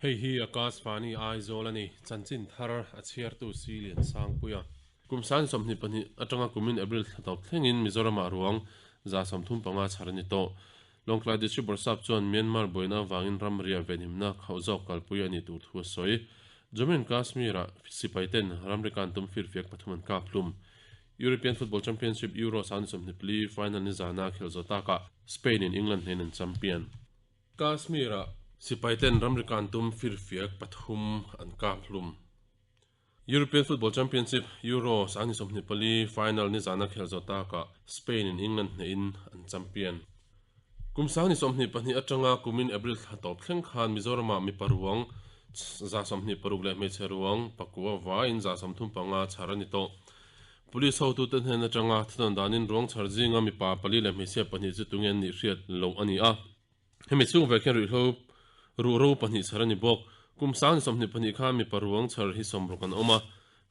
Hei hi Akashvani Aizawl a ni, chanchin thar a chhiartu Si Liansangpuia. Kum sang 22 atanga kumin April thla tawp thlengin Mizoramah ruang 35 chhar a ni tawh. Lawngtlai District Bawrhsap chuan Myanmar buaina avangin ramri a venhimna khauh zawk kalpui a nih tur thu a sawi. Jammu and Kashmir-ah sipaiten ramri kan tum firfiak pathum an kap hlum. European Football Championship Euro 24 final nizana khelh zawh takah Spain in England hnen an champion. Kashmir-ah sipaiten ramri kan tum firfiak pathum an kap hlum. European Football Championship Euro 24 final nizana khelh zawh takah Spain in England hnehin an champion. Kum 22 atanga kumin April thla tawp thleng khan Mizoramah mipa ruang 126 leh hmeichhe ruang pakua vaiin 135 chhar a ni tawh. Police hotute hnen atanga thunawn danin ruang chhar zinga mipa pali leh hmeichhia pahnih chu tunge an nih hriat loh a ni a. Hemi chhung vek hian ruihhlo ruhro pahnih chhar a ni bawk. Kum 22 khan mipa ruang chhar hi 60 an awm a,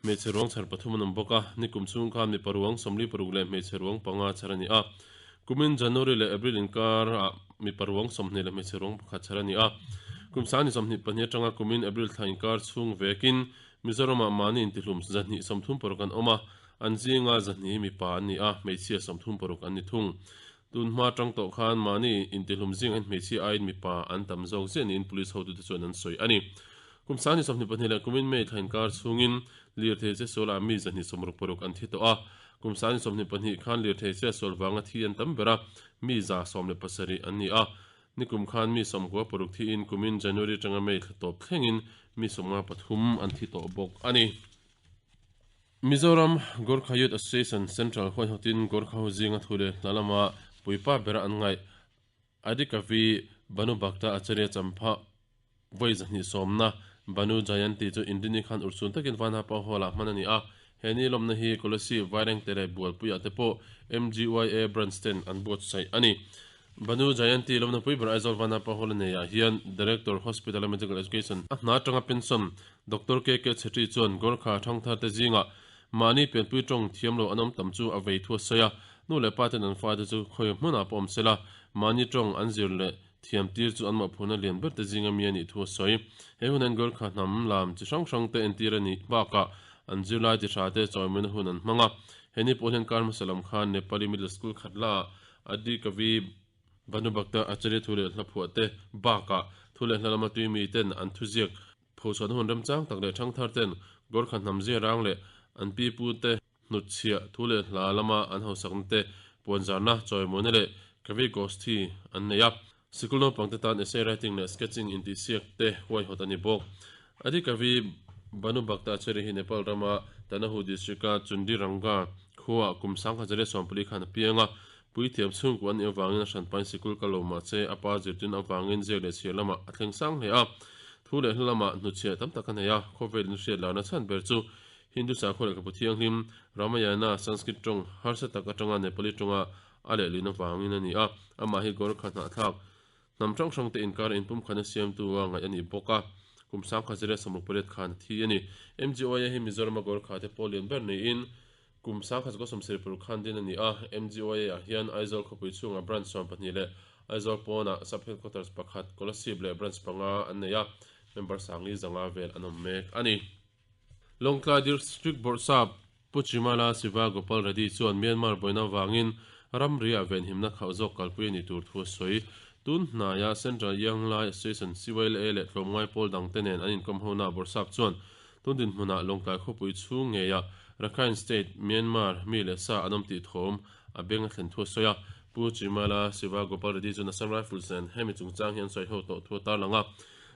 hmeichhe ruang chhar pathum an awm bawk a. Nikum chhung khan mipa ruang 46 leh hmeichhe ruang panga chhar a ni a. Kumin January leh April inkarah mipa ruang 20 leh hmeichhe ruang pakhat chhar a ni a. Kum 22 atanga kumin April thla inkar chhung vekin Mizoramah mahni intihlum 236 an awm a, an zinga 200 mipa an ni a, hmeichhia 36 an ni thung. Tun hma tang tawh khan mahni intihlum zing an hmeichhia aiin mipa an tam zawk ziah niin police hotute chuan an sawi a ni. Kum 24 leh kumin May thla inkar chhungin lirthei che sualah mi 166 an thi tawh a. Kum 22 khan lirthei che sual vanga thi an tam ber a, mi 117 an ni a. Nikum khan mi 96 thiin kumin January atanga May thla tawp thlengin mi 53 an thi tawh bawk a ni. Mizoram Gorkha Youth Association Central huaihawtin Gorkha ho zinga thu leh hla lama puipa bera an ngaih Adikavi Banu Bhakta Acharya Champha vawi zahnih sawmna Banu Jayanti chu Inrini khan urchhun takin Vanapa Hall-ah hman a ni a. He ni lawmna hi Kolasib Vairengte leh Bualpuiah te pawh MGYA Branch ten an buatsaih a ni. Banu Jayanti lawmna pui ber Aizawl Vanapa Hall a neiah hian Director Hospital and Medical Education a hna atanga pension Doctor KK Chhetri chuan Gorkha thangthar te zingah mahni pianpui tawng thiam lo an awm tam chu a vei thu a sawi a, nu leh pa ten an fate chu khawi hmunah pawh awm sela mahni tawng an zir leh thiam tir chu an mawhphurhna lian ber te zinga mi a nih thu a sawi. He hun hian Gorkha hnam lam chi hrang hrang te entir a nih bakah an zirlai ti hra te chawimawina hun an hmang a. He ni pawh hian kar hmasa lam khan Nepali Middle School khatlaah Adikavi Banu Bhakta Acharya thu leh hla phuah te bakah thu leh hla lama tui mi ten an thuziak phochhuahna hun remchang tak leh thangthar ten Gorkha hnam zia rang leh an pi pu te hnutchhiah thu leh hla lama an hausakna te puanzarna chawimawina leh Kavi Gosthi an nei a. Sikul naupang te tan essay writing leh sketching intihsiak te huaihawt a ni bawk. Adikavi Banu Bhakta Acharya hi Nepal rama Tanahu district-a Chundiranga khuaah kum 1940 khan a piang a. Puithiam chhungkua an nih avangin a hranpain sikul kal lo mah se a pa zirtin avangin ziak leh chhiar lamah a thleng sang hle a. Thu leh hla lamah hnuchhiah tam tak a nei a, khawvel in hriat larna chhan ber chu Hindu sakhua lehkhabu thianghlim Ramayana Sanskrit tawng harsa tak atanga Nepali tawnga a lehlin avangin a ni a. Amah hi Gorkha hnahthlak Hnam hrang hrang te inkar inpumkhatna siamtu a ngaih a ni bawk a, kum 1968 khan a thi a ni. MGOIA hi Mizorama Gorkha te pawl lian ber niin kum 1976 khan din a ni a. MGOIA ah hian Aizawl khawpui chhungah branch 12 leh Aizawl pawnah sub headquarters pakhat, Kolasib leh branch panga an nei a, member sangli zanga vel an awm mek a ni. Lawngtlai District Bawrhsap Pu Chimala Siva Gopal Reddy chuan Myanmar buaina avangin ramriah venhimna khauh zawk kalpui a nih tur thu a sawi. Tun hnaia Central Young Lai Association, CYLA, leh tlawmngai pawl dangte nen an inkawm hona Bawrhsap chuan tun dinhmunah Lawngtlai khawpui chhung ngeiah Rakhine State, Myanmar, mi leh sa an awm tih thawm a beng a thlen thu a sawi a. Pu Chimala Siva Gopal Reddy chuan Assam Rifles nen hemi chungchang hi an sawi ho tawh thu a tarlang a.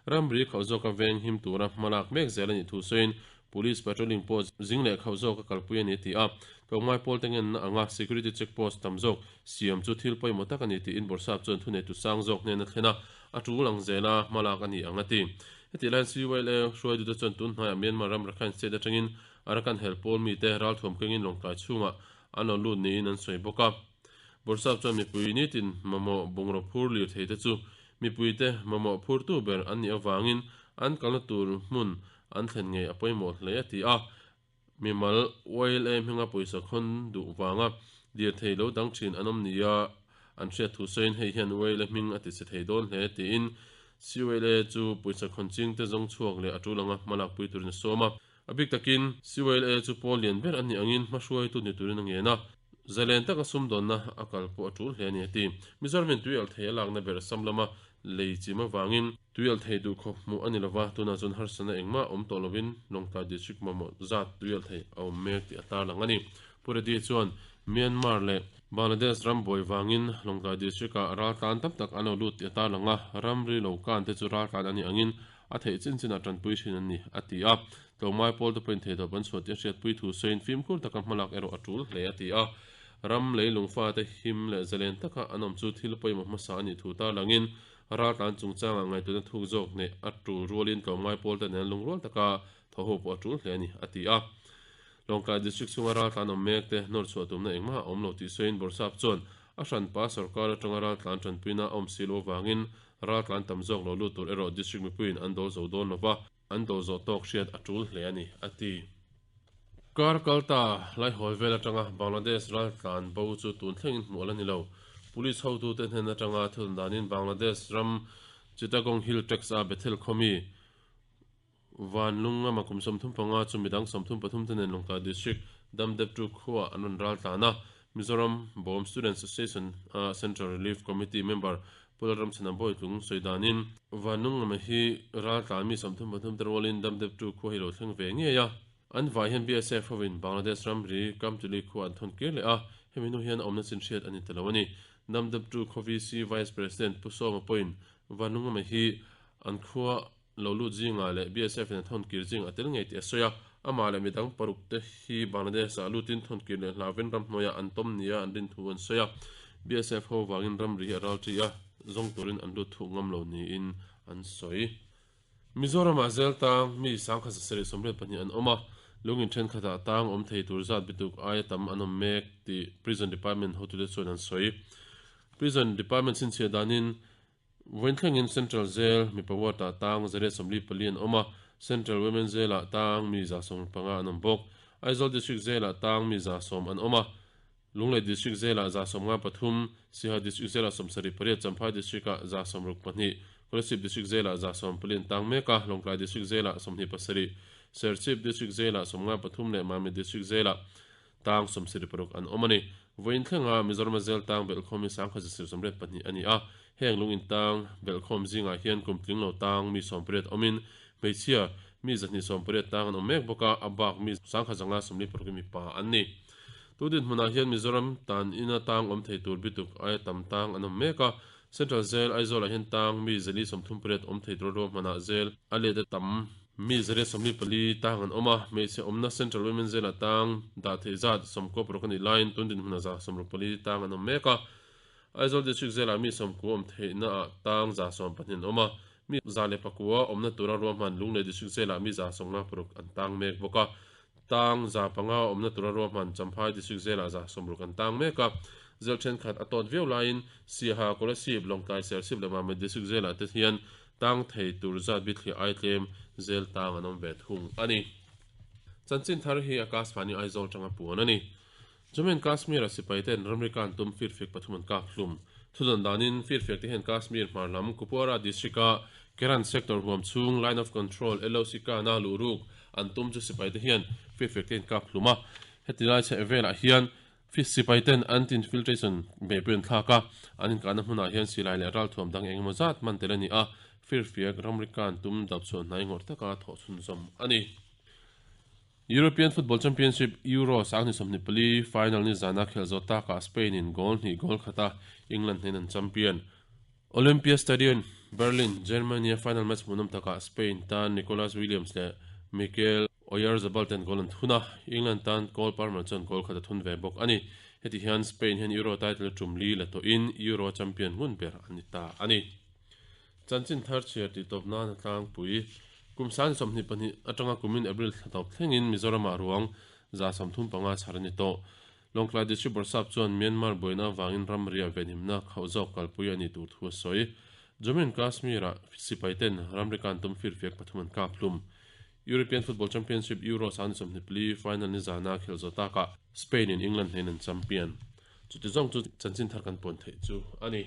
Ramri khauh zawka veng him tura hmalak mek zel a nih thu sawiin Police patrolling pawh zing leh khauh zawka kalpui a ni ti a, tlawmngai pawl te ngenna anga security check post tam zawk siam chu thil pawimawh tak a ni tiin Bawrhsap chuan thuneitu sang zawk hnen a thlen a, a tul ang zela hmalak a ni ang a ti. Hetih laiin CYLA hruaitute chuan tun hnaiah Myanmar ram Rakhine State atangin Arakan hel pawl mite ralthuam kengin Lawngtlai chhungah an lo lut niin an sawi bawk a. Bawrhsap chuan mipui nitin mamawh bungraw phur lir thei te chu mipuite mamawh phurtu ber an nih avangin an kalna tur hmun an thlen ngei a pawimawh hle a ti a. Mimal YLA hminga pawisa khawn duh vanga dir thei lo dang thin an awm nia an hriat thu sawiin hei hian YLA hming a ti chhe thei dawn hle tiin. CYLA chu pawisa khawn chingte zawng chhuak leh a tul anga hma lakpui turin a sawm a. A bik takin CYLA chu pawl lian ber a nih angin hmahruaitu ni turin a ngen a, zalen taka sumdawnna a kal pawh a tul hle a ni a ti. Mizoramin tui alh thei a lakna ber Assam lama lei chim avangin tui alh thei duh khawp hmuh a ni lova, tunah chuan harsatna engmah awm tawh lovin Lawngtlai District mamawh zat tui alh thei a awm mek tih a tarlang a ni. Pu Reddy chuan Myanmar leh Bangladesh ram buai vangin Lawngtlai District-ah raltlan tam tak an lo lut tih a tarlang a, ramri lo kan te chu raltlan a nih angin a theih chin chinah tanpui thin an ni, a ti a. Tlawmngai pawl te pawhin theihtawp an chhuah tih a hriatpui thu sawiin fimkhur taka hmalak erawh a tul hle, a ti a. Ram leilung fate him leh zalen taka an awm chu thil pawimawh hmasa a nih thu tarlangin raltlan chungchangah ngaihtuahna thuk zawk neih a tul rualin tlawmngai pawl te nen lungrual taka thaw ho pawh a tul hle a ni, a ti a. Lawngtlai District chhunga raltlan awm mek te nawr chhuah tumna engmah a awm lo tih sawiin Bawrhsap chuan a hranpa sorkar atanga raltlan tanpuina a awm si loh avangin raltlan tam zawk lo lut tur erawh District mipuiin an dawl zo dawn lova, an dawl zawh tawk hriat a tul hle a ni, a ti. Kar kalta Laihawl vel atanga Bangladesh raltlan bo chu tun thlengin hmuh a la ni lo. Police hotute hnen atanga thil danin Bangladesh ram Chittagong Hill Tracts-a Bethel khawmi Van Lungama kum 35 chu midang 33 te nen Lawngtlai District Damdeptu khuaah an rawn ral tlan a. Mizoram Bawm Students Association a Central Relief Committee member Pu Lalramchhana Bawitlung sawi danin, Van Lungama hi ral tlan mi 33 te rualin Damdeptu khua hi lo thleng ve ngei a. An vai hian BSF hovin Bangladesh ramri Kamtuli khua an thawn kir leh a, hemi hnu hian a awmna chin hriat a ni ta lo a ni. Damdeptu khaw VC Vice President Pu Sawma pawhin Van Lungama hi an khua lo lut zingah leh BSF in a thawn kir zing a tel ngei tih a sawi a, amah leh midang paruk te hi Bangladesh ah lutin thawn kir leh hlauhin ramhnuaiah an tawm nia an rin thu an sawi a, BSF ho vangin ramri hi a ral ṭi a, zawng turin an lut thuk ngam lo niin an sawi. Mizoramah zel tang mi 1182 an awm a, lungin thenkhatah tang awm thei tur zat bituk aia tam an awm mek tih Prison Department hotute chuan an sawi. Prison Department chhinchhiah danin Vawiin thlengin Central Jail mipa ward-ah tang 144 an awm a, Central Women Jail-ah tang mi 75 an awm bawk. Aizawl District Jail-ah tang mi 100 an awm a, Lunglei District Jail-ah 153, Siha District Jail-ah 78, Champhai District-ah 62, Kolasib District Jail-ah 14 an tang mek a, Lawngtlai District Jail-ah 27, Serchhip District Jail-ah 53 leh Mamit District Jail-ah Tang 76 an awm a ni. Vawiin thlenga Mizorama zel tang belhkhawm hi 1182 a ni a, heng lung in tang belhkhawm zingah hian kum tling lo tang mi 18 awmin hmeichhia mi 280 tang an awm mek bawk a, a bak mi 1546 mipa an ni. Tu dinhmunah hian Mizoram tan ina tang awm thei tur bituk aia tam tang an awm mek a, Central Jail Aizawlah hian tang mi 438 awm thei tur ruahmanah jail a let a tam. Mi 144 tang an awm a, hmeichhe awmna Central Women's Jail-ah tang dah theih zat 96 a nih laiin tun dinhmunah 164 tang an awm mek a. Aizawl District Jail-ah mi 90 awm theihnaah tang 114 an awm a, mi 109 awmna tura ruahman Lunglei District Jail-ah mi 156 an tang mek bawk a. Tang 500 awmna tura ruahman Champhai District Jail-ah 60 an tang mek a. Jail thenkhat a tawt viau laiin Siaha, Kolasib, Lawngtlai, Serchhip leh Mamit District Jail-ah te hian Tang thei tur zat bithliah ai tlem zel tang an awm ve thung a ni. Chanchin thar hi Akashvani Aizawl tanga puan a ni. Jammu and Kashmir-a sipai ten ramri kan tum firfiak pathum an kap hlum. Thudawn danin firfiak te hian Kashmir hmar lam Kupwara district-a Keran sector huam chhung Line of Control, LOC, kana luh ruk an tum chu sipai te hian firfiak te an kap hlum a. Heti lai chheh velah hian Fish sipai ten anti-infiltration beihpui an thlak a, an inkahna hmunah hian silai leh ralthuam dang eng emaw zat hman tel a ni a, firfiak ramri kan tum dap chhuah hnai ngawrh taka thawh chhunzawm a ni. European Football Championship Euro 2024 final ni zana khelh zawh takah Spain in goal hnih goal khata England hnen an champion. Olympia Stadion, Berlin, Germany-a final match hmuhnawm takah Spain tan Nicolas Williams leh Mikel Oyarzabal ten goal an thun a, England tan Cole Palmer chuan goal khat a thun ve bawk a ni. Heti hian Spain hian Euro title tum li la tawhin Euro champion ngun ber a ni ta a ni. Chanchin thar chhiar tih tawp nan a tlangpui. Kum 22 atanga kumin April thla tawp thlengin Mizoramah ruang 35 chhar a ni tawh. Lawngtlai District Bawrhsap chuan Myanmar buaina avangin ramri a venhimna khauh zawk kalpui a nih tur thu a sawi. Jammu and Kashmir-ah sipai ten ramri kan tum firfiak pathum an kap hlum. European Football Championship Euro 2024 final nizana khelh zawh takah Spain in England hnen an champion. Chuti zawng chu chanchin thar kan puan theih chu a ni.